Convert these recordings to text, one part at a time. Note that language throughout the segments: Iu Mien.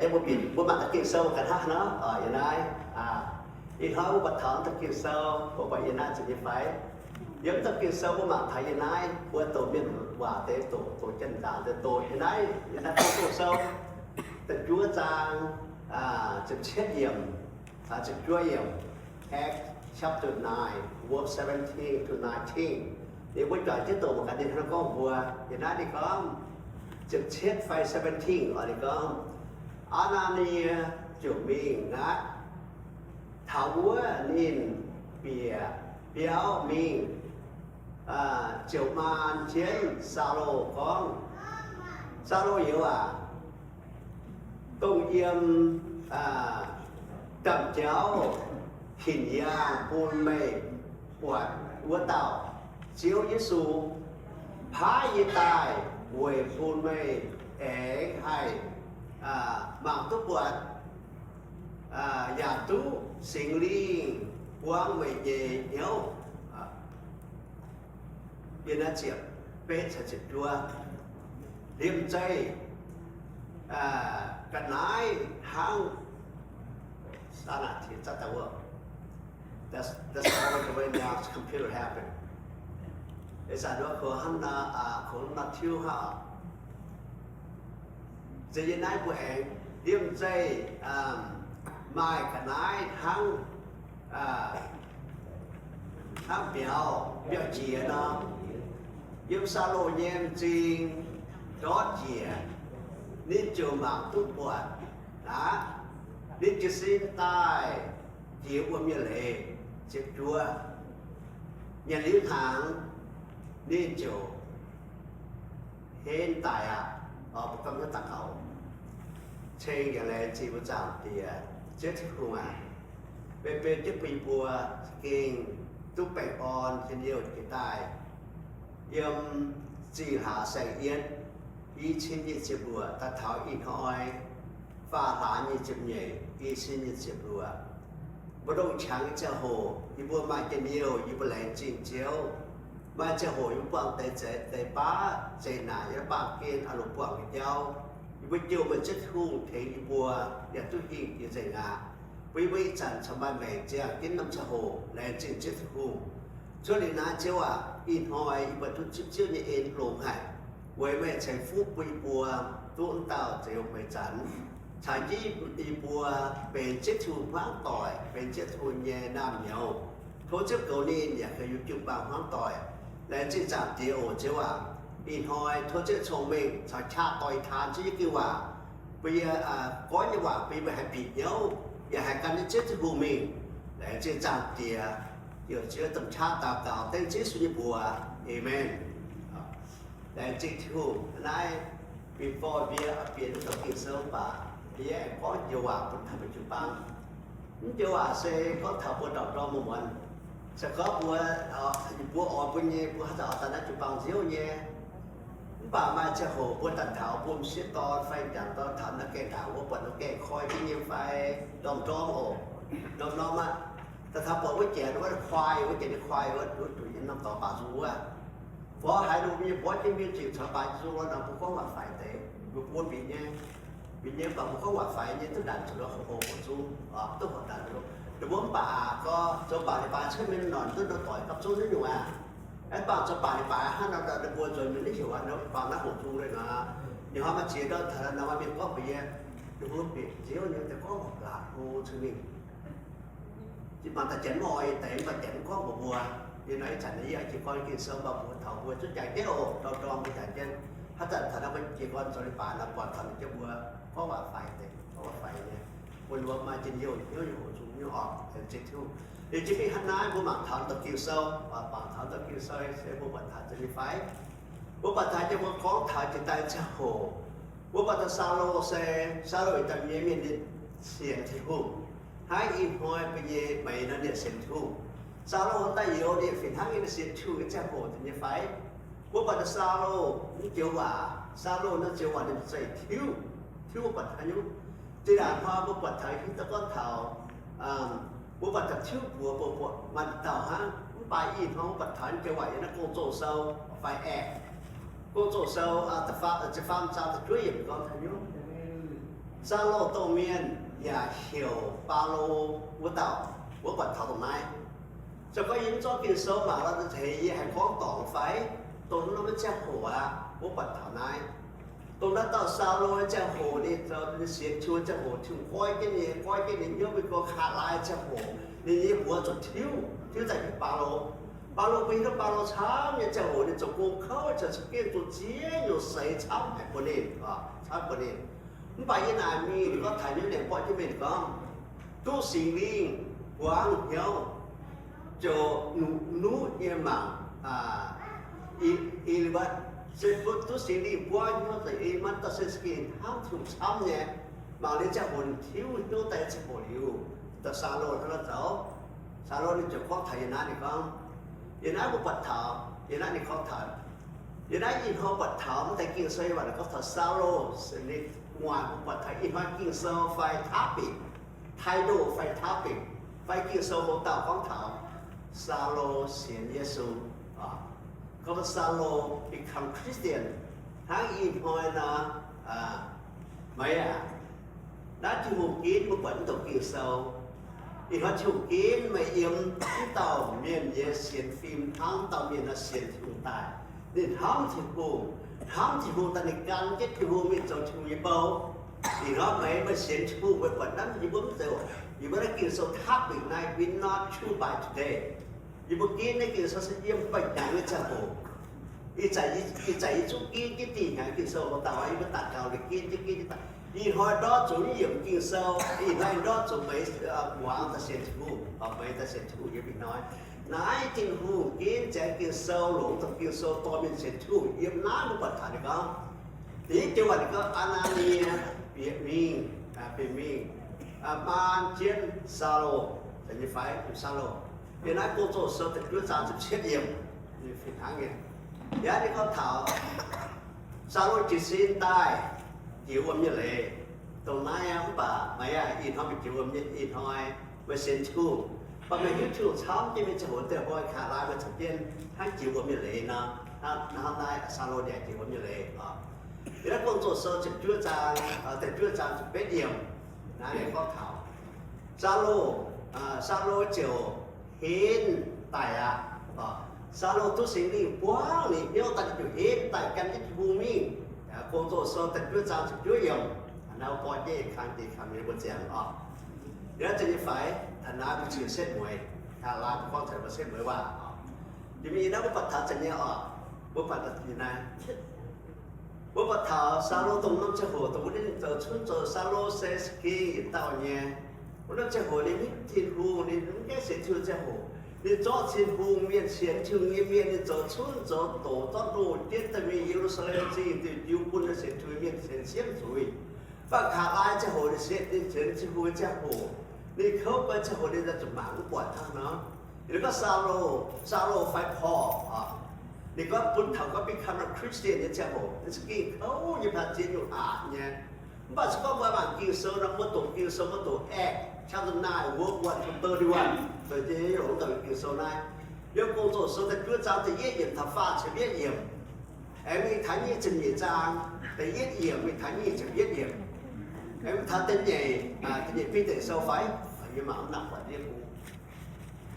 Aengx mbuo bieqc, mbuo mangc deix Ging-Sou ga'hnangv nor, yiem naaiv, ih hnoi mbuo buatc taux deix Ging-Sou, mbuo buatc yiem naaiv zuqc nyei fai? Yiem deix Ging-Sou mbuo mangc taux yiem naaiv, mbuo doqc mienh waac deix doqc, doqc jienv nzaangc deix doqc. Yiem naaiv, yiem naaiv Ging-Sou da'juov zaang, ziepc cietv yiemc, ziepc juov yiemc, Acts chapter nine, verse seventeen to nineteen. Liuz mbuo juangc jienv doqc mangc gaax ninh hnangv gorngv mbuo. Yiem naaiv ninh gorngv, ziepc cietv fai seventeen, ninh gorngv, Aa^naa^nie ziouc mingh aqv. Taux wuov ninh bieqc biauv mingh, ziouc maan jienv Saulo gorngv, Saulo youz aac, dongh yiem domh jauv hinc yaangh bun meih buatc wuov dauh Ziouv Yesu paaiv yie daaih weic bun meih aengx haih mangc duqv buatc, yaac duqv Singx Lingh buangv meih nyei hnyouv. Yiem naaiv ziepc betv caux ziepc juov, liemh zeih ga'naaiv hnangv, that's, that's how the computer happen. Ih zanc nor kungx hnangv nor, kungx hnangv nor tiuv hnangv. Se yiem naaiv mbuo aengx liemh zeih maaih ga'naaiv hnangv, hnangv mbiauz, mbiauz jiex nor, yiem Saulo nyei m'zing ndortv njiec, ninh ziouc mangc duqv buatc aqv. Ninh jiez sin daaih jiex wuom nyei leiz, ziepc juov, nyanc liuz hnaangx, ninh ziouc henv daic aqv. Mbuo gamh hnyouv daux gaux. Ceng yaac laengz zingh mbuo Zaangc Diex, Ziouv Tin-Hungh aac, meih beu jienv bun yie mbuo za'gengh duqv baengh orn njien-youh jiex daaih. Yiem Zingh Hlaax Saeng-Yietv, i cin nyic ziepc luoqc daaih taux ih hnoi faam hlaax nyic ziepc nyeic, i cin nyic ziepc luoqc, mbu'ndongx qangx nyei ziangh hoc yie mbuo maaih njien-youh, yie mbuo laengz zingh Ziouv. Maaih ziangh hoc yie mbuo buangh deix zeix deix baav zeqc naaic yiem baamh gen aah loc buangh nyei jauv. Yie mbuo jouh meih Ziouv Tin-Hungh tengx yie mbuo yaac duqv hingh jiex nzengc aqv. Bun yie mbuo ih zanc corc maaih maengc ziangh jienv norm ziangh hoc laengz zingh Ziouv Tin-Hungh. Cuotv liuz naaiv, Ziouv aac, ih hnoi yie mbuo duqv zipv Ziouv nyei en longx haic, weic meih ceix fuqv bun yie mbuo duqv wuov dauh Ziouv meih zanc caux jienv yie mbuo benx Ziouv Tin-Hungh hmuangv doic, benx Ziouv Tin-Hungh nyei naamh nyouz. Tov Ziouv goux ninh yaac goux yie mbuo jiu-baang hmuangv doic. Laengz zingh Zaangc Diex oc, Ziouv aac. Ih hnoi tov Ziouv cong-mengh caux qaqv doix-taan Ziouv nyei geh waac bun yie goiv nyei waac bun yie mbuo haih bieqc hnyouv, yaac haih gan jienv Ziouv Tin-Hungh mingh. Laengz zingh Zaangc Diex, heuc Ziouv domh qaqv daux gaux dengv Ziouv Yesu nyei mbuox. Aamen. Laengz zingh Tin-Hungh. Naaiv before yie bieqc duqv douc Ging-Sou mv baac yie aengx gorngv joux waac bun taux mbuo jiu-baang. Mv joux waac se gorngv taux mbuo ndorm-ndorm muonz-muonz. Se gorngv mbuo, mbuo oix mbuo nyei, mbuo haaix zanc oix daaih naaiv jiu-baang nziouv nyei. Mv baac maaih ziangh hoc mbuo daaih taux mbuo m'sieqv dorn fai m'jangc dorn taux naaiv gaengh ndaangc wuov, buatc ninh gaengh koi jienv nyei fai ndorm-ndorm oc. Ndorm-ndorm aqv. Daaih taux buatc wuov jiex wuov kuaai, wuov jiex nyei kuaai wuov, wuov duqv nyei norm dorngx baac nzung wuov. Fov haaix nor mbuo nyei mborqv jienv mbuo nyei zingc caux baaix nzung wuov nor, mbuo gorngv waac faix deix, mbuo buo mbic nyei. Mbic nyei mv baac mbuo gorngv waac faix nyei, duqv ndanc zuqc lo, hoqc zuqc, duqv hoqc ndanc zuqc lo. Ninh mbuo mv baac aac gorngv zoux baac leiz-baaix cuotv mingh nor, duqv nor doic gapv zunv naaiv nyungc aqv. Aengx bangc zoux baac leiz-baac hnangv nor, ninh mbuo nzuonx mingh naaiv heuc aac, ninh mbuo bangc naaiv hoqc zung leiz nor. Ninh hnoi maaih ziex ndorm taux naaiv nor, maaih mienh gorngv mbuox yie, ninh mbuo bieqc Ziouv nyei deix gorngv waac baac hlo cuotv mingh. Mangc daaih janx mv oix deix, mv baac janx mv gorngv mbuox mbuo. Yie naaiv ih zanc yie oix jiez gorn Ging-Sou mbuox taux mbuo zuov jangx jienv oc, ndorm-ndorm mbuo jangx jienv. Haaix zanc taux naaiv mbuo jiez gorn zoux leiz-baaix nor, buatc taux ninh jienv mbuo gorngv waac faix deix, gorngv waac faix nyei, bun mbuo maaih njien-youh, hnyouv nyei hoqc zung nyei orqc, laengz zingh Tin-Hungh. Liuz jiex mingh hnangv naaiv mbuo mangc taux deix Ging-Sou, mangc taux deix Ging-Sou se mbuo buatc taux deix nyei fai? Mbuo buatc taux jienv mbuo gorngv taux jiex daaih ziangh hoc, mbuo buatc taux Saulo se, Saulo daaih nyei mienh ninh sienx Tin-Hungh. Hnangv ih hnoi mbuo nyei meix nor ninh sienx Tin-Hungh. Saulo daaih youz ninh fih hnangv nyei sienx Tin-Hungh nyei ziangh hoc nyei fai? Mbuo buatc taux Saulo mv joux waac, Saulo naaiv joux waac ninh zeiz tiuv, tiuv mbuo buatc taux nyungc. Zinh ndaangc hnoi mbuo buatc taux hiuv duqv gorngv taux, mbuo buatc taux tiuv buoz mbuo buatc maaih dauh hnangv. Mv baac ih hnoi mbuo buatc taux nyei joux waac yiem naaiv Gong-Zoh Sou fai aeqv, Gong-Zoh Sou da'faam, ziepc faam zaang da'juov yiemc gorngv taux nyungc. Saulo dongh mienh yaac heuc Baulo wuov dauh, mbuo buatc taux dongh naaiv. Se gorngv yie mv zorqv Ging-Sou mangc lorz deix, yie haih gorngv dorngc fai dongh naaiv ziangh hoc aqv, mbuo buatc taux naaiv. Dongh naaiv dauh Saulo nyei ziangh hoc, ninh zoux ninh sienx Tin-Hungh ziangh hoc, Tin-Hungh goiv jienv ninh, goiv jienv ninh hnyouv mingh go Kaaix-Laai ziangh hoc, ninh nyei mbuox zuqc tiuv, tiuv daaih heuc Baulo. Baulo, mbuo hiuv duqv Baulo camv nyei ziangh hoc ninh zoux gong kouv, zoux za'gengh zoux ziex nyungc seix camv haic bun ninh, camv bun ninh. Mv baac yie naaic mingh ninh gorngv taux hnyouv, ninh gorngv jienv mingh gorngv, duqv Singx Lingh buangv hnyouv, ziouc nuqv nyei mangc, E^li^fatv, se bun duqv Singx Lingh buangv hnyouv daaih, E^li^fatv dauh se za'gengh hnamv Tin-Hungh camv nyei. Mangc liuz ziangh hoc ninh tiuv hnyouv daaih ziangh hoc liuz, daaih Saulo hnangv nor zoux. Saulo ninh ziouc gorngv taux yie naaiv, ninh gorngv, yie naaiv mbuo buatc taux, yie naaiv ninh gorngv taux, yie naaiv ih hnoi buatc taux mv deix Ging-Sou waac ninh gorngv taux Saulo, ninh muangx mbuo buatc taux ih hnoi Ging-Sou fai topic, title fai topic, fai Ging-Sou houc dauh gorngv taux Saulo sienx Yesu, gorngv taux Saulo become Christian. Hnangv ih hnoi nor, meih aac, naaiv Tin-Hungh ginv mbuo buatc mv deix Ging-Sou. Ih hnoi Tin-Hungh ginv meih yiem mv dauh mienh nyei sienx fim hnangv dauh mienh nor sienx Tin-Hungh daaih. Ninh hnamv Tin-Hungh, hnamv Tin-Hungh daaih ninh gan jienv Tin-Hungh mingh zoux Tin-Hungh nyei bou. Ih hnoi meih, meih sienx Tin-Hungh, meih buatc naaiv, yie mbuo mv zeiz, yie mbuo naaiv Ging-Sou topic naaiv, we not true by today. Yie mbuo ginv naaiv Ging-Sou se yiem baeqc hnyangx nyei ziangh hoc. Ih zanc, ih zanc yie zungv ginv jienv dih hnyangx Ging-Sou houc dauh, yie mbuo daaih gaux liuz ginv jienv, ginv jienv daaih. Ih hnoi ndortv zuqc mv yiemc Ging-Sou, ih hnoi ndortc zuqc meih muangx daaih sienx Tin-Hungh, meih daaih sienx Tin-Hungh yiem ih hnoi. Naaiv Tin-Hungh ginv ziangx Ging-Sou longc dongh Ging-Sou dorh mienh sienx Tin-Hungh yiem naaiv mbuo buatc taux ninh gorngv, da'yietv joux waac ninh gorngv, Aa^naa^nie bieqc mingh, bieqc mingh maan jienv Saulo, nyei fai, Saulo. Yiem naaiv Gong-Zoh Sou da'juov zaang ziepc cietv yiemc, fih hnangv nyei. Yaac ninh gorngv taux Saulo jiez sin daaih jiex wuom nyei leiz. Dongh naaiv aqv, mv baac meih aac, ih hnoi meih jiex wuom nyei, ih hnoi meih sienx Tin-Hungh, baac meih hiuv Tin-Hungh camv jienv mingh ziangh hoc deix hnoi Kaaix-Laai meih caux jienv hnangv jiex wuom nyei leiz nor, hnangv naaiv Saulo ninh jiex wuom nyei leiz oc. Yiem naaiv Gong-Zoh Sou ziepc juov zaang, da'juov zaang ziepc betv yiemc, naaiv ninh gorngv taux Saulo, Saulo ziouc henv daic aqv. Saulo duqv Singx Lingh buangv ninh hnyouv daaih, ninh ziouc henv daaih gan jienv Tin-Hungh mingh. Gong-Zoh Sou da'juov zaang ziepc juov yiemc. Naaiv mbuo borqv jienv kang deix kang mienh mbuo ziangh oc. Yiem naaiv za'gengh faix, taux naaiv mbuo ziouc setv mueiz, taux naaiv mbuo gorngv taux mbuo setv mueiz waac oc. Jiex mingh yiem naaiv mbuo buatc taux za'gengh oc, mbuo buatc taux naaiv. Mbuo buatc taux Saulo dongh norm ziangh hoc dongh wuov ninh zoux cunv zoux, Saulo se za'gengh yietc dauh nyei. Wuov norm ziangh hoc ninh mv hiuv Tin-Hungh, ninh mv gaengh sienx Tin-Hungh ziangh hoc, ninh zorqv Tin-Hungh mienh, sienx Tin-Hungh nyei mienh, ninh zoux cunv zoux doqc, zorqv loz jienv daaih mingh Ye^lu^saa^lem Zingh diuh jiu bun sienx Tin-Hungh mienh sienx siemv zuiz. Mv baac Kaaix-Laai ziangh hoc ninh sienx, ninh sienx Tin-Hungh nyei ziangh hoc, ninh kouv bun ziangh hoc ninh zuqc mangc mv buatc hnangv nor. Ninh gorngv Saulo, Saulo fai Paul, ninh gorngv bun taux gorngv become a Christian nyei ziangh hoc, ninh za'gengh kouv nyei, mv baac ziex nyungc aqc nyei. Mv baac se gorngv mbuo mangc Ging-Sou nor, mbuo doqc Ging-Sou, mbuo doqc Acts chapter nine, verse one to thirty-one, dongh nyei longc daaih Ging-Sou naaiv. Yiem Gong-Zoh Sou da'juov zaang da'yietv yiemc taux faah ziepc yietv yiemc. Aengx mingh taux nyic ziepc nyeic zaang da'yietv yiemc mingh taux nyic ziepc yietv yiemc. Aengx mingh taux da'nyeic, da'nyeic Bide Sou fai? Yie mangc mv nangc buatc yie bung.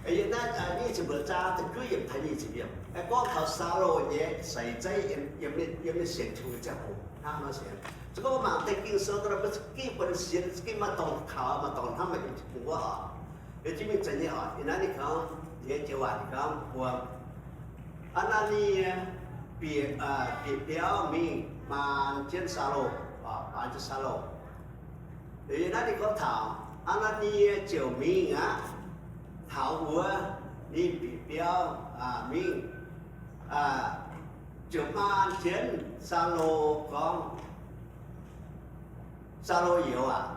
Yiem naaiv nyic ziepc luoqc zaang da'juov yiemc taux nyic ziepc yiemc, gorngv taux Saulo nyei seix zeiv yiem, yiem ninh sienx Tin-Hungh nyei ziangh hoc hnangv nor sienx. Se gorngv mbuo mangc deix Ging-Sou daaih, mbuo za'gengh buatc sienx, za'gengh maaih dorngx kaux, maaih dorngx hnamv, maaih Tin-Hungh wuov oc. Liuz jiex mingh zeiz nyei oc. Yiem naaiv ninh gorngv, yiem jiex waac ninh gorngv mbuo, Aa^naa^nie bieqc, bieqc biauv mingh maan jienv Saulo, maan jienv Saulo. Liuz yiem naaiv ninh gorngv taux Aa^naa^nie ziouc mingh aqv. Taux wuov ninh bieqc biauv mingh, ziouc maan jienv Saulo gorngv, Saulo youz aac,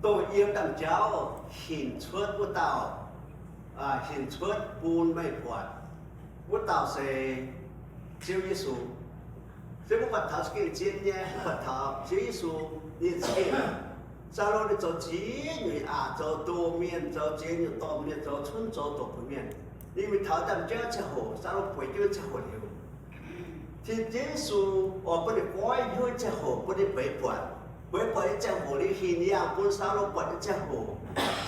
dongh yiem ndaamv-jauv hinc cuotv wuov dauh, hinc cuotv bun meih buatc wuov dauh se Ziouv Yesu. Se mbuo buatc taux za'gengh zien nyei, mbuo buatc taux Ziouv Yesu ninh za'gengh, Saulo ninh zoux ziex nyungc aqc, zoux doz mienh, zoux ziex nyungc dorh mienh, zoux cunv zoux doqc bun mienh. Ninh mingh taux ndaamv-jauv ziangh hoc, Saulo bueix jienv wuov ziangh hoc liuz, Tin-Yesu oix bun ninh goiv hnyouv nyei ziangh hoc bun ninh mbeix buatc. Mbeix buatc nyei ziangh hoc, ninh hinc yaangh bun Saulo buatc nyei ziangh hoc,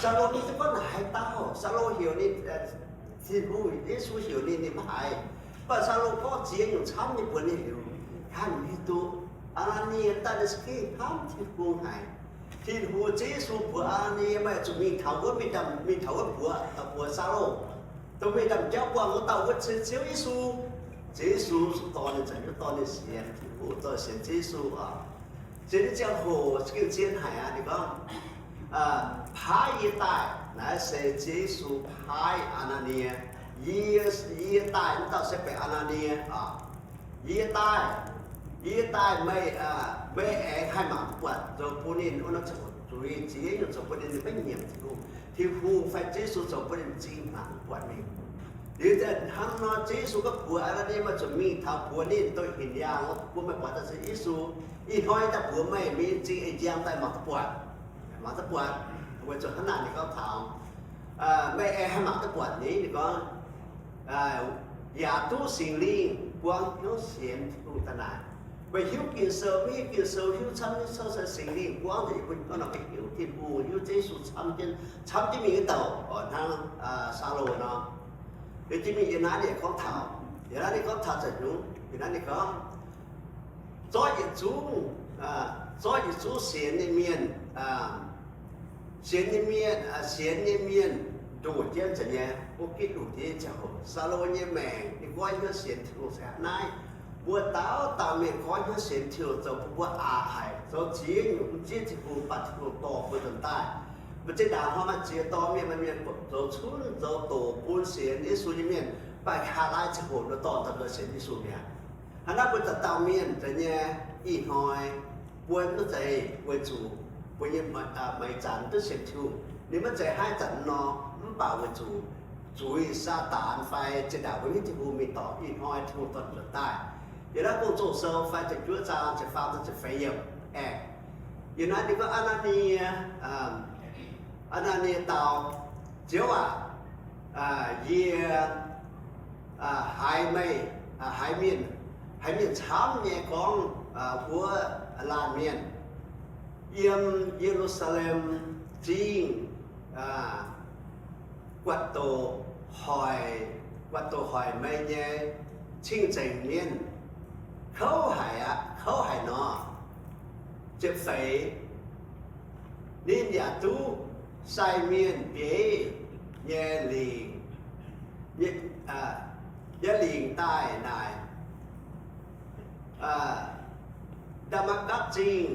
Saulo mv hiuv duqv gorngv naaic haaix dauh. Saulo heuc ninh, Tin-Hungh, Yesu heuc ninh, ninh mv haiz. Mv baac Saulo gorngv ziex nyungc camv nyei mbuox ninh liuz, hnangv mv hiuv duqv. Aa^naa^nie daaih ninh se gengh hnamv Tin-Hungh haic. Tin-Hungh, Ziouv Yesu mbuox Aa^naa^nie, meih zuqc mingh taux wuov, mingh taux wuov mbuox, mbuox Saulo, dongh mingh ndaamv-jauv buangh wuov dauh wuov se Ziouv Yesu. Ziouv Yesu dorh ninh, Ziouv Yesu dorh ninh sienx Tin-Hungh, dorh sienx Ziouv Yesu oc. Sienx nyei ziangh hoc gengh zien haic aqv. Ninh gorngv, paaiv yie daaih, naaiv se Ziouv Yesu paaiv Aa^naa^nie. Yie, yie daaih, wuov dauh se benx Aa^naa^nie oc. Yie daaih, yie daaih meih, meih aengx haih mangc duqv buatc, zoux bun ninh wuov norm ziangh hoc zuiz ziex nyungc, zoux bun ninh maiv nyiemc Tin-Hungh. Tin-Hungh fai Ziouv Yesu zoux bun ninh m'zing mangc duqv buatc mingh. Liuz hnangv nor Ziouv Yesu gorngv mbuox Aa^naa^nie, meih zuqc mingh taux mbuox ninh, dongh hinc yaangh wuov, bun meih buatc daaih se Yesu. Ih hnoi daaih mbuox meih, meih m'zing ei njang daaih mangc duqv buatc. Mangc duqv buatc. Weic zuqc hnangv naaic ninh gorngv taux, meih aengx haih mangc duqv buatc ni, ninh gorngv, yaac duqv Singx Lingh buang hnyouv sienx Tin-Hungh daaih naaic. Meih hiuv Ging-Sou, mv hiuv Ging-Sou, hiuv camv nyei, Singx Lingh buang nzengc yie mbuo gorngv nor, hiuv Tin-Hungh, hiuv Ziouv Yesu camv jienv, camv jienv mingh nyei douc oc, hnangv Saulo nor. Liuz jienv mingh yiem naaiv ninh gorngv taux, yiem naaiv ninh gorngv taux zanc nyungc, yiem naaiv ninh gorngv, zorqv yietc zungv, zorqv yietc zungv sienx nyei mienh, sienx nyei mienh, sienx nyei mienh ndoh jienv nzengc nyei, mbuo gitv luc jienv nyei ziangh hoc. Saulo nyei maengc ninh goiv hnyouv sienx Tin-Hungh se hnangv naaiv. Mbuo dauh dauh mienh goiv hnyouv sienx Tin-Hungh zoux bun mbuo aqc haic, zoux ziex nyungc mv zieqv Tin-Hungh, mv baac Tin-Hungh dorh mbuo nzuonx daaih. Mbuo zinh ndaangc hnoi maaih ziex dorh mienh, maaih mienh zoux cunv zoux doqc bun sienx Yesu nyei mienh, mv baac haaix laai ziangh hoc mbuo dorh dauh mbuo sienx Yesu mi'aqv. Hnangv naaiv mbuo dauh dauh mienh nzengc nyei, ih hnoi mbuo mv zeiz weic zuqc mbuo nyei meix zanc duqv sienx Tin-Hungh, ninh maiv zeiz haaix zanc nor, mv baac weic zuqc zuiz Saadaan fai zinh ndaangc mbuo hiuv Tin-Hungh mingh dorh, ih hnoi Tin-Hungh dorh nzuonx daaih. Yiem naaiv Gong-Zoh Sou fai ziepc juov zaang ziepc faam taux ziepc feix yiemc aeqv, yiem naaiv ninh gorngv Aa^naa^nie, Aa^naa^nie dau, Ziouv aac, yie haiz meih, haiz mienh, haiz mienh camv nyei gorngv wuov laanh mienh yiem Ye^lu^saa^lem Zingh guatc doqc hoic, guatc doqc hoic meih nyei cing-nzengc mienh kouv haic aqv, kouv haic nor. Ziepc feix, ninh yaac duqv sai mienh bieiv nyei lingc, nyei lingc daaih naaic Ndaa^matv^gatc Zingh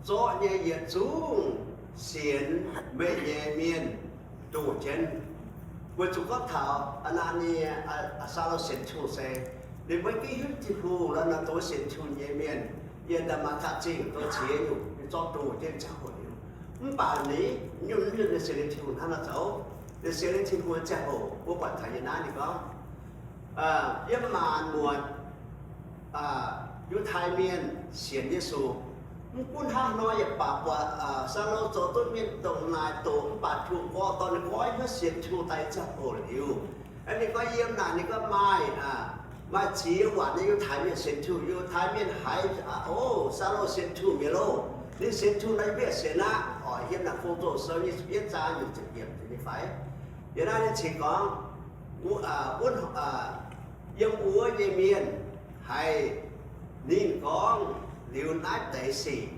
zorqv nyei yietc zungv sienx meih nyei mienh ndoh jienv. Weic zuqc gorngv taux Aa^naa^nie, Saulo sienx Tin-Hungh se, ninh maiv ginv hiuv Tin-Hungh lorqc nor, dongh sienx Tin-Hungh nyei mienh yiem Ndaa^matv^gatc Zingh dongh ziex nyungc ninh zorqv ndoh jienv ziangh hoc liuz. Mv baac ninh nyungc-nyungc ninh sienx lingh Tin-Hungh hnangv nor zoux. Ninh sienx lingh Tin-Hungh ziangh hoc mbuo buatc taux yiem naaiv ninh gorngv, yiem maanc muotc Yiutai Mienh sienx Yesu. Mv gunv hnangv nor yaac baac buatc Saulo zoux duqv mienh dongh naaic doqc, mv baac Tin-Hungh gorngv dorh ninh goiv hnyouv sienx Tin-Hungh daaih ziangh hoc liuz, ninh gorngv yiem naaic ninh gorngv maaih, maaih ziex waanc nyei Yiutai Mienh sienx Tin-Hungh. Yiutai Mienh haiz, o, Saulo sienx Tin-Hungh mi'aqv loh. Ninh sienx Tin-Hungh nor, yie mv baac sienx aqv. Oc, yiem naaic Gong-Zoh Sou nyei ziepc yietv zaang nyungc ziepc yiemc ninh faix. Yiem naaiv ninh cingx gorngv, yiem wuov nyei mienh haiz ninh gorngv liuz naaiv deix sic,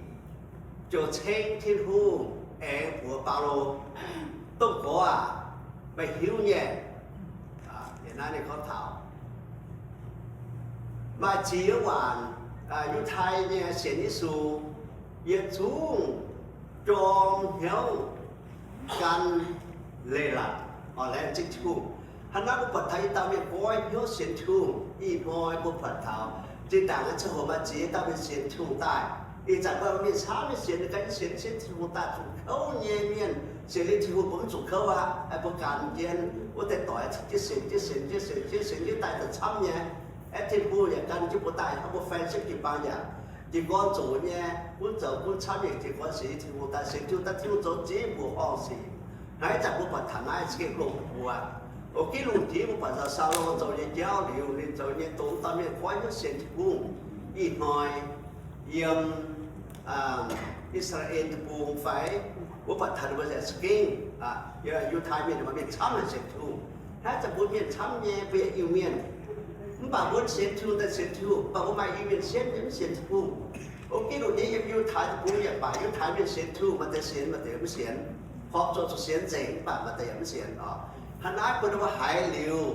ziouc ceng Tin-Hungh aengx mbuox Baulo, Domh Gorx aac, meih hiuv nyei, yiem naaiv ninh gorngv taux maaih ziex waanc Yiutai nyei sienx Yesu, yietc zungv jorm hnyouv gan leiz-latc, orn-laengz zingh Tin-Hungh. Hnangv naaiv mbuo buatc taux yietc dauh mienh goiv hnyouv sienx Tin-Hungh, ih hnoi mbuo buatc taux zinh ndaangc nyei ziangh hoc maaih ziex dauh mienh sienx Tin-Hungh daaih. Ih zanc mbuo mienh camv nyei sienx, gan sienx, sienx Tin-Hungh daaih zuqc kouv nyei mienh, sienx lingh Tin-Hungh mbuo mv zuqc kouv aqv. Mbuo gan jienv wuov deix doic cingx jienv sienx, jienv sienx, jienv sienx, jienv sienx, jienv daaih daaih camv nyei. Aeqv, Tin-Hungh yaac gan jienv mbuo daaih, mbuo faix siepv jiu-baang yaac jiez gorn zoqc nyei, gunv zoux gunv camv yaac jiez gorn sienx Tin-Hungh daaih, sienx Tin-Hungh daaih, Tin-Hungh zoux ziex mbuoqc horngh sic. Naaiv zanc mbuo buatc taux naaiv za'gengh longc mbuo, Oc, giv lungh ndiev mbuo buatc Saulo zoux nyei jauv liuz, ninh zoux nyei dongh dauh mienh goiv hnyouv sienx Tin-Hungh. Ih hnoi yiem I^saa^laa^en Deic-Bung fai mbuo buatc taux ninh mbuo nzengc za'gengh, Yiutai mienh maaih mienh camv haic sienx Tin-Hungh. Hnangv zanc mbuo mienh camv nyei, mbuo yaac Iu-Mienh. Mv baac mbuo sienx Tin-Hungh daaih sienx Tin-Hungh, mv baac mbuo maaih Iu-Mienh sienx nyei mv sienx Tin-Hungh. Oc, giv lungh ndiev yiem Yiutai Deic-Bung yaac baac, Yiutai mienh sienx Tin-Hungh, maaih deix sienx, maaih deix mv sienx. Horpc zuqc zuqc sienx nzengc, mv baac maaih deix yaac mv sienx oc. Hnangv naaiv bun ninh mbuo haiz liuz,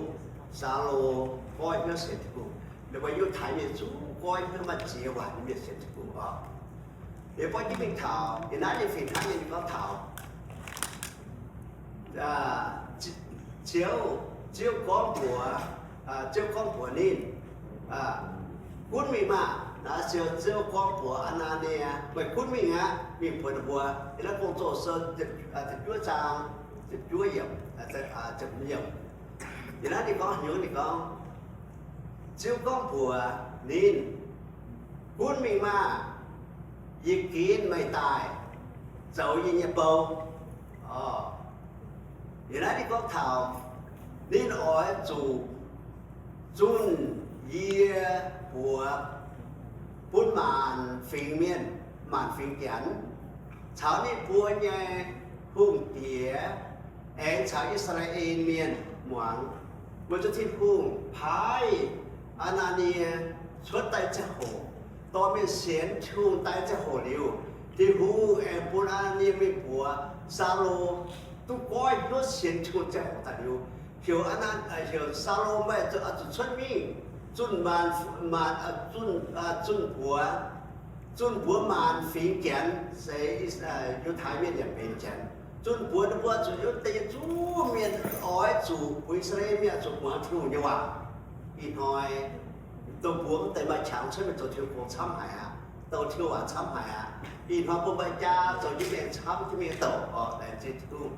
Saulo goiv hnyouv sienx Tin-Hungh. Ninh mbuo Yiutai mienh zungv goiv hnyouv maaih ziex waac nyei mienh sienx Tin-Hungh oc. Yie buatc jienv mingh taux, yie naaiv ninh fih hnangv nyei ninh gorngv taux, Ziouv, Ziouv gorngv mbuox, Ziouv gorngv mbuox ninh, Gunv mingh maah! Naaiv Ziouv, Ziouv gorngv mbuox Aa^naa^nie, Meih gunv mingh aqv, mingh buatc ninh mbuo. Yiem naaiv Gong-Zoh Sou ziepc juov zaang, ziepc juov yiemc, ziepc hmz yiemc. Yiem naaiv ninh gorngv haaix nyungc, ninh gorngv, Ziouv gorngv mbuox ninh, Gunv mingh maah! Yie ginv meih daaih zoux yie nyei bou. Yiem naaiv ninh gorngv taux ninh oix zuqc zunh yie mbuox bun maanc fingx mienh, maanc fingx Janx, caux ninh mbuo nyei hungh diex, aengx caux I^saa^laa^en mienh muangx, weic zuqc Tin-Hungh paaiv Aa^naa^nie cuotv daaih ziangh hoc, dorh mienh sienx Tin-Hungh daaih ziangh hoc liuz, Tin-Hungh aengx bun Aa^naa^nie mingh mbuox Saulo duqv goiv hnyouv sienx Tin-Hungh ziangh hoc daaih liuz, heuc, heuc Saulo, Meih zuqc cuotv mingh zunh maanc, maanc, zunh, zunh mbuox, zunh mbuox maanc fingx Janx, se Yiutai mienh yaac benx Janx, zunh mbuox ninh mbuo zuqc yiem deix nyei zungv mienh oix zuqc, mbuo I^saa^laa^en mienh zuqc muangx Tin-Hungh nyei waac. Ih hnoi dongh mbuo mv deix maaih qangx cuotv mingh zoux Tin-Hungh gong camv haic aqv, douc Tin-Hungh waac camv haic aqv. Ih hnoi mbuo maaih jaa zoux jienv mingh camv jienv mingh douc oc, laengz zingh Tin-Hungh.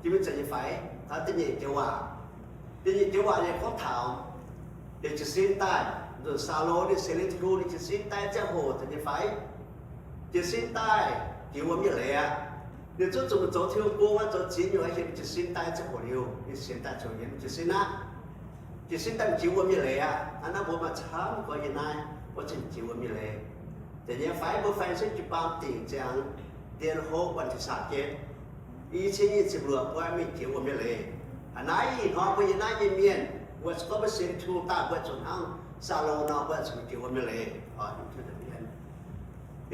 Jienv mingh zoux nyei fai? Taux da'nyeic joux waac. Da'nyeic joux waac yaac gorngv taux, yaac jiez sin daaih, nzunc Saulo ninh sienx liuz Tin-Hungh, ninh jiez sin daaih ziangh hoc zoux nyei fai? Jiez sin daaih jiex wuom nyei leiz aqv. Ninh zungv zuqc zoux Tin-Hungh gong aqv, zoux ziex nyungc aqv, jiez sin daaih ziangh hoc liuz, ninh sienx daaih ziangh hoc liuz, jiez sin aqv. Jiez sin daaih jiex wuom nyei leiz aqv. Hnangv naaiv mbuo maaih camv gorx yiem naaiv, mbuo zungv jiex wuom nyei leiz. Da'nyeic fai mbuo faix sin jiu-baang dingc ziangx ndien hlo วันที่สามสิบเจ็ด i cin nyic ziepc luoqc mbuo mingh jiex wuom nyei leiz. Aa, naaiv ih hnoi mbuo yiem naaiv nyei mienh, mbuo gorngv mbuo sienx Tin-Hungh daaih, mbuo zuqc hnangv Saulo nor, mbuo zuqc jiex wuom nyei leiz.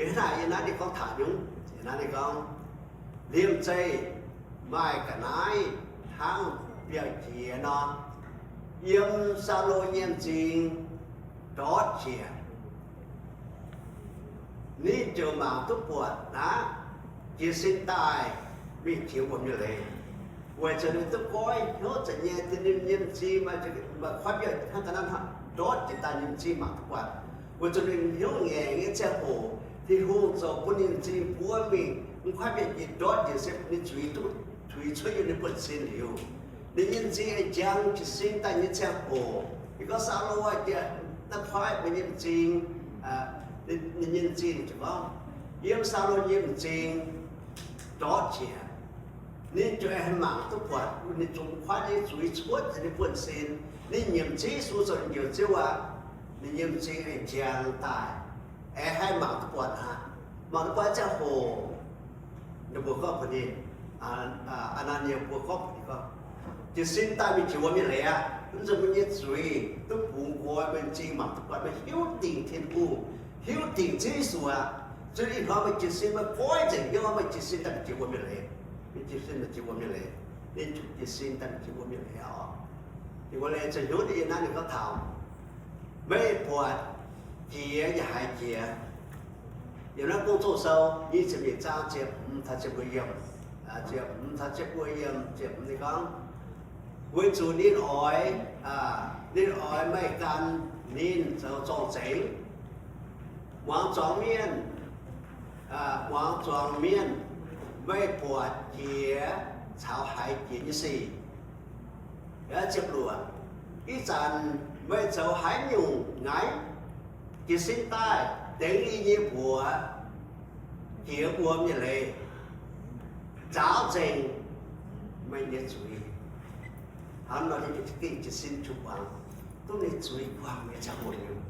Ih hnoi yiem naaiv ninh gorngv taux nyungc, yiem naaiv ninh gorngv, liemh zeih maaih ga'naaiv hnangv biauv jiex nor, yiem Saulo nyei m'zing ndortv jiex. Ninh ziouc mangc duqv buatc naaiv, jiez sin daaih mingh jiex wuom nyei leiz, weic zuqc ninh duqv goiv hnyouv zanc nyei, ninh nyei m'zing maaih kuaaiv biauv hnangv ga'naaiv hnangv ndortv jiex daaih, ninh m'zing mangc duqv buatc. Weic zuqc ninh hnyouv ngaengc nyei ziangh hoc, Tin-Hungh ziouc bun ninh m'zing buov mingh, m'kuaaiv biauv jiex ndortv jiex se ninh zuiz duqv, zuiz cuotv yiem ninh buonv-sin liuz, ninh nyei m'zing aengx njang jiez sin daaih nyei ziangh hoc. Ninh gorngv, Saulo aah, naaiv kuaaiv meih nyei m'zing. Ninh nyei m'zing ziouc gorngv, yiem Saulo nyei m'zing ndortv jiex. Ninh ziouc aengx haih mangc duqv buatc ninh zungv kuaaiv nyei zuiz cuotv yiem ninh buonv-sin. Ninh nyiemc Ziouv Yesu zoux ninh njoux Ziouv aqv. Ninh nyei m'zing aengx njang daaih, aengx haih mangc duqv buatc aqv. Mangc duqv buatc ziangh hoc, ninh mbuo gorngv mbuox ninh, Aa^naa^nie mbuo gorngv mbuox ninh gorngv, jiez sin daaih mingh jiex wuom nyei leiz aqv. Mv nzunc meih nyei zuiz duqv bungx nqoi, meih m'zing mangc duqv buatc, meih hiuv dingc Tin-Hungh, hiuv dingc Ziouv Yesu aqv. Zuiz ih hnoi meih jiez sin, meih goiv nzengc hnyouv, meih jiez sin daaih mingh jiex wuom nyei leiz. Meih jiez sin daaih jiex wuom nyei leiz. Ninh jiez sin daaih mingh jiex wuom nyei leiz oc. Ninh mbuo leiz zuqc hnyouv yiem naaiv ninh gorngv taux, meih buatc jiex yaac haiz jiex. Yiem naaiv Gong-Zoh Sou nyic ziepc nyeic zaang ziepc hmz taux ziepc luoqc yiemc, ziepc hmz taux ziepc luoqc yiemc, ziepc hmz ninh gorngv, weic zuqc ninh oix, ninh oix meih gan ninh zoux zorng-zengx. Muangx zuangx mienh, muangx zuangx mienh, meih buatc jiex caux haiz jiex nyei sic. Ziepc luoqc, ih zanc meih zoux haaix nyungc ngaih? Jiez sin daaih dengx yie nyei mbuox jiex wuom nyei leiz, nzaaux nzengc meih nyei zuiz. Hnangv nor ninh gengh jiez sin juangc, duqv ninh zuiz buangh nyei ziangh hoc liuz,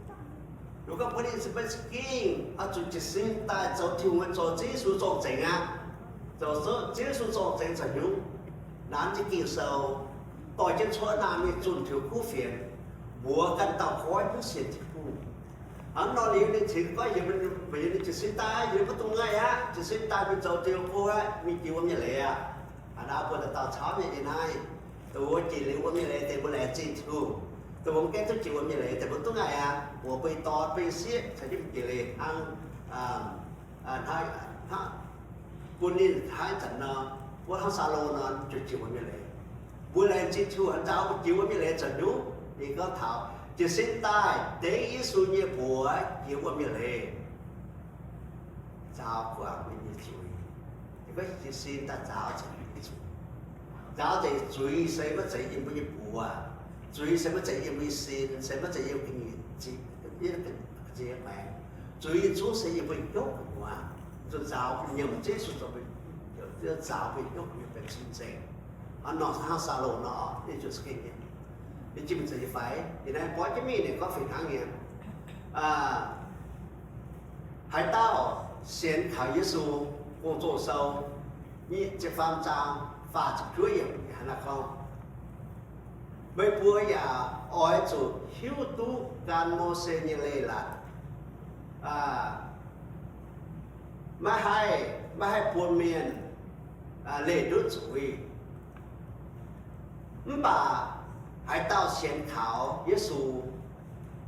ninh gorngv mbuo ninh se maiv za'gengh oix zuqc jiez sin daaih zoux Tin-Hungh, zoux Ziouv Yesu zorng-zengx aqv. Zoux Ziouv Yesu zorng-zengx caux hnyouv, nanv jienv Ging-Sou, dorh jienv cuotv naamh mingh zunh tiux kuv fienx, mbuox ganh dauh goiv duqv sienx Tin-Hungh. Hnangv nor liuz ninh cingx goiv heuc ninh jiez sin daaih, heuc mbuo duqv ngaih aqv, jiez sin daaih mingh zoux Tin-Hungh go aqv, mingh jiex wuom nyei leiz aqv. Hnangv naaiv mbuo dauh dauh caux nyei ih hnoi, dongh wuov jiex liuz wuom nyei leiz deix mbuo laengz zingh Tin-Hungh. Dongh mbuo mv gaengh duqv jiex wuom nyei leiz deix mbuo duqv ngaih aqv, mbuox mbuo nyei dorn, mbuo nyei sieqv caux jienv mbuo jiex leiz hnangv, hnangv, hnangv bun ninh hnangv ih zanc nor, wuov hnangv Saulo nor, ziouc jiex wuom nyei leiz. Mbuo laengz zingh Tin-Hungh nzaaux mbuo jiex wuom nyei leiz zoux hnyouv. Ninh gorngv taux jiez sin daaih dengv Yesu nyei mbuox jiex wuom nyei leiz, nzaaux guangc ninh nyei zuiz. Ninh gorngv jiez sin daaih nzaaux zuiz. Nzaaux nzengc zuiz se maiv zeiz yiem mbuo nyei buoz. Zuiz se maiv zeiz yiem mbuo nyei sin, se maiv zeiz yiem ga'nyiec ziex maengx. Zuiz yietc zungv se yiem mbuo nyei hnyouv gu'nyuoz. Zuqc nzaaux nyiemc Ziouv Yesu zoux, nzaaux mbuo nyei hnyouv gu'nyuoz benx cing-nzengc. Hnangv nor hnangv Saulo nor, ninh ziouc za'gengh nyiemc. Ninh jiex mingh zoux nyei fai? Yie naaiv borv jienv mingh ninh gorngv fih hnangv nyei. Haaix dauh sienx kaux Yesu, Gong-Zoh sou nyic ziepc faam zaang faah ziepc juov yiemc hnangv naaiv gorngv, meih mbuo yaac oix zuqc hiuv duqv gan Mose nyei leiz-latc, maiv haih, maiv haih bun mienh leih ndutv zuiz. Mv baac haaix dauh sienx kaux Yesu,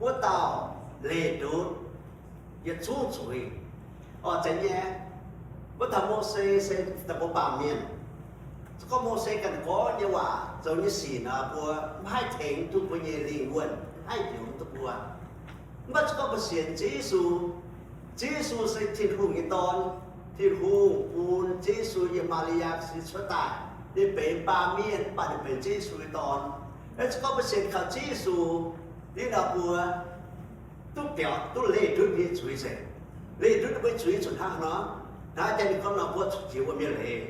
wuov dauh leih ndutv yietc zungv zuiz. Orqc, zeiz nyei. Wuov dauh Mose se daaih mbuo baamh mienh. Se gorngv Mose ganh gorngv nyei waac zoux nyei sic nor, mbuo maiv haih tengx duqv mbuo nyei lingh wuonh, maiv haih njoux duqv mbuo. Mv baac se gorngv mbuo sienx Ziouv Yesu, Ziouv Yesu se Tin-Hungh nyei Dorn. Tin-Hungh bun Ziouv Yesu yiem Maa^li^yaa sin cuotv daaih. Ninh benx baamh mienh, mv baac ninh benx Ziouv Yesu nyei Dorn. Se gorngv mbuo sienx kaux Ziouv Yesu, liuz nor mbuo duqv biaux, duqv leih ndutv mbuo nyei zuiz nzengc. Leih ndutv mbuo nyei zuiz zuqc hnangv haaix nor? Hnangv jaa ninh gorngv nor, mbuo zuqc jiex wuom nyei leiz,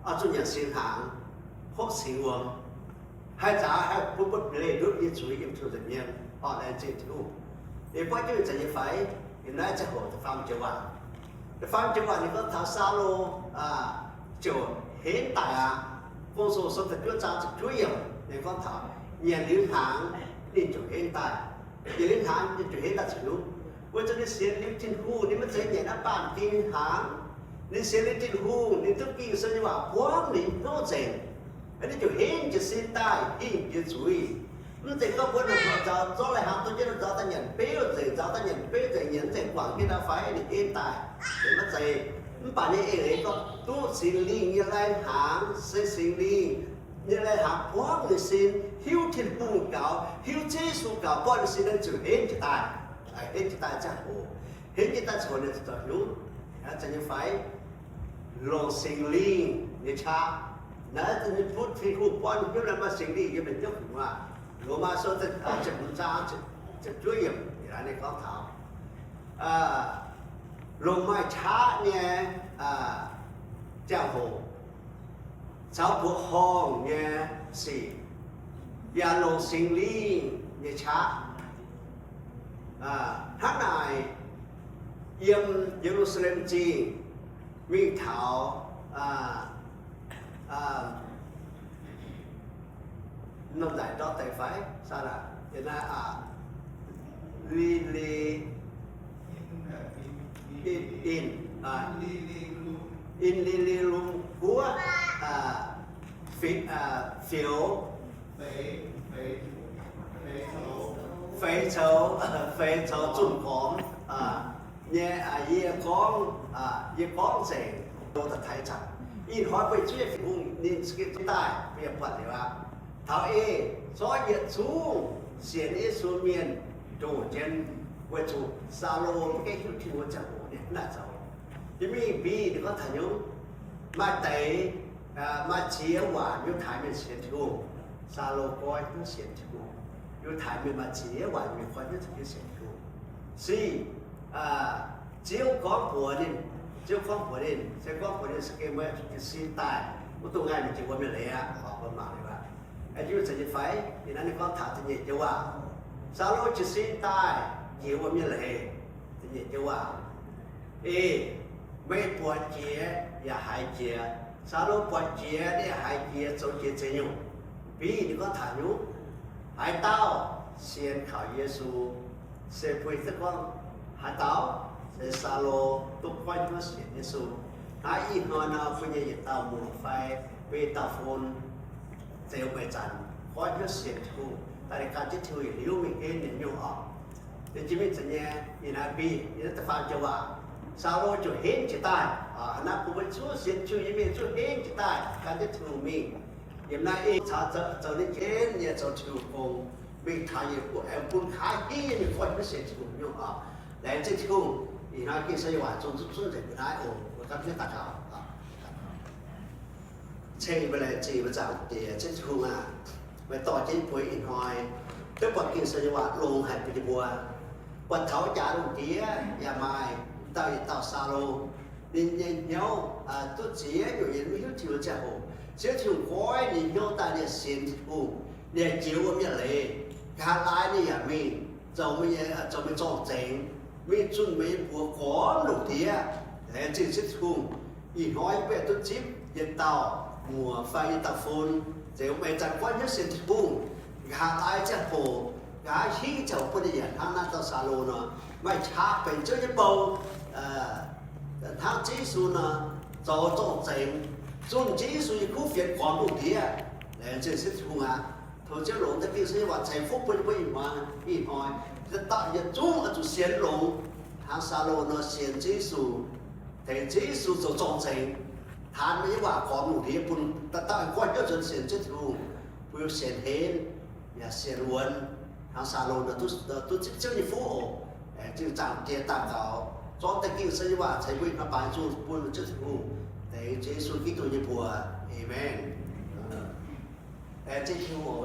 oix zuqc nyanc singx hnaangx, hopv singx wuom. Haih nzaaux, haih bun mbuo leih ndutv mbuo nyei zuiz yiem Tin-Hungh nza'hmien. Orqc, laengz zingh Tin-Hungh. Ninh buatv jienv mingh nzengc nyei fai? Yiem naaiv ziangh hoc da'faam joux waac, da'faam joux waac ninh gorngv taux Saulo ziouc henv daic aqv. Gong-Zoh sou da'juov zaang ziepc juov yiemc ninh gorngv taux nyanc liuz hnaangx ninh ziouc henv daaih. Nyanc liuz hnaangx ninh ziouc henv daaih zuqc hnyouv, weic zuqc ninh sienx liuz Tin-Hungh, ninh maiv zeiz nyanc naaiv baamh gen hnaangx. Ninh sienx liuz Tin-Hungh, ninh duqv Ging-Sou nyei waac buangv ninh hnyouv nzengc. Ninh ziouc henv jiez sin daaih hingh jiex zuiz. Mv zeiz gorngv mbuo nongc nor nzaaux zorqv lai-hnaangx dorh jienv nor nzaaux daaih nyanc beuv nzengc, nzaaux daaih nyanc beuv nzengc, nyanc nzengc guangc jienv nor fai ninh henv daaih. Mv zeiz. Mv baac ninh eix leiz gorngv duqv Singx Lingh nyei lai-hnaangx, se Singx Lingh nyei lai-hnaangx buangv ninh sin, hiuv Tin-Hungh gaux, hiuv Ziouv Yesu gaux buangv ninh sin, ninh ziouc henv jiez daaih. Henv jiez daaih ziangh hoc, henv jiez daaih ziangh hoc ninh zoux hnyouv, zeiz nyei fai? Longc Singx Lingh nyei qaqv. Naaiv ninh butv Tin-Hungh buangv ninh hnyouv naaiv maaih Singx Lingh yiem ninh hnyouv gu'nyuoz. Lomaa sou ziepc hmz zaang ziepc juov yiemc ninh gorngv taux longc maaih qaqv nyei ziangh hoc, caux mbuoqc horngh nyei sic, yaac longc Singx Lingh nyei qaqv. Hnangv naaic, yiem Ye^lu^saa^lem Zingh mingh taux norm nzaic ndortv deix fai, aa, Li, Li, In, In, In, Li, Li, Lum Guoqv, Fioux, Feix coux, Feix coux zunh gormx nyei, yie gorngv, yie gorngv nzengc, dongh da'taiv caux ih hnoi mbuo zuov nyei Tin-Hungh ninh za'gengh daaih, mbuo yaac buatc liuz aqv. Taux ih, zorqv yietc zungv sienx Yesu mienh ndoh jienv, weic zuqc Saulo maiv gaengh hiuv Tin-Hungh ziangh hoc ninh hnangv naaic zoux. Yie mingh mbiv ninh gorngv taux hnyouv, maaih deix, maaih ziex waanc Yiutai mienh sienx Tin-Hungh. Saulo goiv duqv sienx Tin-Hungh. Yiutai mienh maaih ziex waanc mienh goiv duqv sienx Tin-Hungh. Se Ziouv gorngv mbuox ninh, Ziouv gorngv mbuox ninh, se gorngv mbuox ninh za'gengh meih zuqc jiez sin daaih, maiv dungx ngaih mingh jiex wuom nyei leiz aqv. Mbuo mangc liuz aqv. Aengx jienv mingh caux nyei fai? Ih hnoi ninh gorngv taux da'nyeic joux waac, Saulo jiez sin daaih jiex wuom nyei leiz. Da'nyeic joux waac, Ei, meih buatc jiex yaac haiz jiex. Saulo buatc jiex, ninh yaac haiz jiex, zoux jiex ziex nyungc. Biv ninh gorngv taux nyungc, haaix dauh sienx kaux Yesu, se bun duqv gorngv haaix dauh, se Saulo duqv goiv hnyouv sienx Yesu. Hnangv ih hnoi nor, mbuo nyei yietc dauh muoz fai mbuo yietc dauh fun, zeux meih zanc goiv hnyouv sienx Tin-Hungh daaih, ninh gan jienv Tin-Hungh yietc liuz mingh henv ninh nyungc oc. Liuz jiex mingh caux nyei, ih hnoi biv, ih hnoi da'faam joux waac, Saulo ziouc henv jiez daaih. Hnangv naaiv bun mbuo zuqc sienx Tin-Hungh nyei mienh zuqc henv jiez daaih gan jienv Tin-Hungh mingh. Yiem naaiv ih caux zoux ninh henv nyei zoux Tin-Hungh gong, mingh taux yietc buonc aengx bun nqa'haav hingv nyei goiv hnyouv sienx Tin-Hungh nyungc oc. Laengz zingh Tin-Hungh. Ih hnoi Ging-Sou nyei waac zungv zunv nzengc mbuo naaiv oc. Mbuo gapv jienv daux gaux. Ceng mbuo laengz zingh mbuo Zaangc Diex, Ziouv Tin-Hungh aac, meih dorh jienv mbuo ih hnoi duqv buatc Ging-Sou nyei waac longx haic bun yie mbuo. Buatc taux jaax lungh ndiev yaac maaih dauh yietc dauh Saulo, ninh nyei hnyouv duqv ziex nyungc, yie mv hiuv Tin-Hungh ziangh hoc. Ziouv Tin-Hungh goiv ninh hnyouv daaih, ninh sienx Tin-Hungh, ninh jiex wuom nyei leiz. Nqa'haav laai ninh yaac mingh zoux meih nyei, zoux meih zorng-zengx, mingh zunh meih nyei buoz gormx lungh ndiev. Laengz zingh Ziouv Tin-Hungh. Ih hnoi yie mbuo duqv zipv yietc dauh muoz fai yietc dauh fun, zeix meih zanc goiv hnyouv sienx Tin-Hungh. Nqa'haav laai ziangh hoc, nqa'haav hingv ziangh hoc bun ninh yaac hnangv naaiv dauh Saulo nor, maaih qaqv benx Ziouv nyei bou, hnangv Ziouv Yesu nor, zoux zorng-zengx, zunh Ziouv Yesu nyei kuv fienx gormx lungh ndiev. Laengz zingh Ziouv Tin-Hungh aac. Tov Ziouv longc deix Ging-Sou nyei waac ceix fuqv bun yie mbuo ih hnoi, ih hnoi, dauh dauh yietc zungv oix zuqc sienx longx, hnangv Saulo nor sienx Ziouv Yesu, tengx Ziouv Yesu zoux zorng-zengx, taan meih nyei waac gormx lungh ndiev bun dauh dauh goiv hnyouv nzuonx sienx Ziouv Tin-Hungh, bun sienx henv yaac sienx wuonx, hnangv Saulo nor duqv zipv Ziouv nyei fuqv oc. Laengz zingh Zaangc Diex daux gaux, zorqv deix Ging-Sou nyei waac ceix mbuo ih hnoi baaux nzung bun Ziouv Tin-Hungh, dengx Ziouv Yesu Giduc nyei mbuox. Aamen. Laengz zingh Tin-Hungh oc.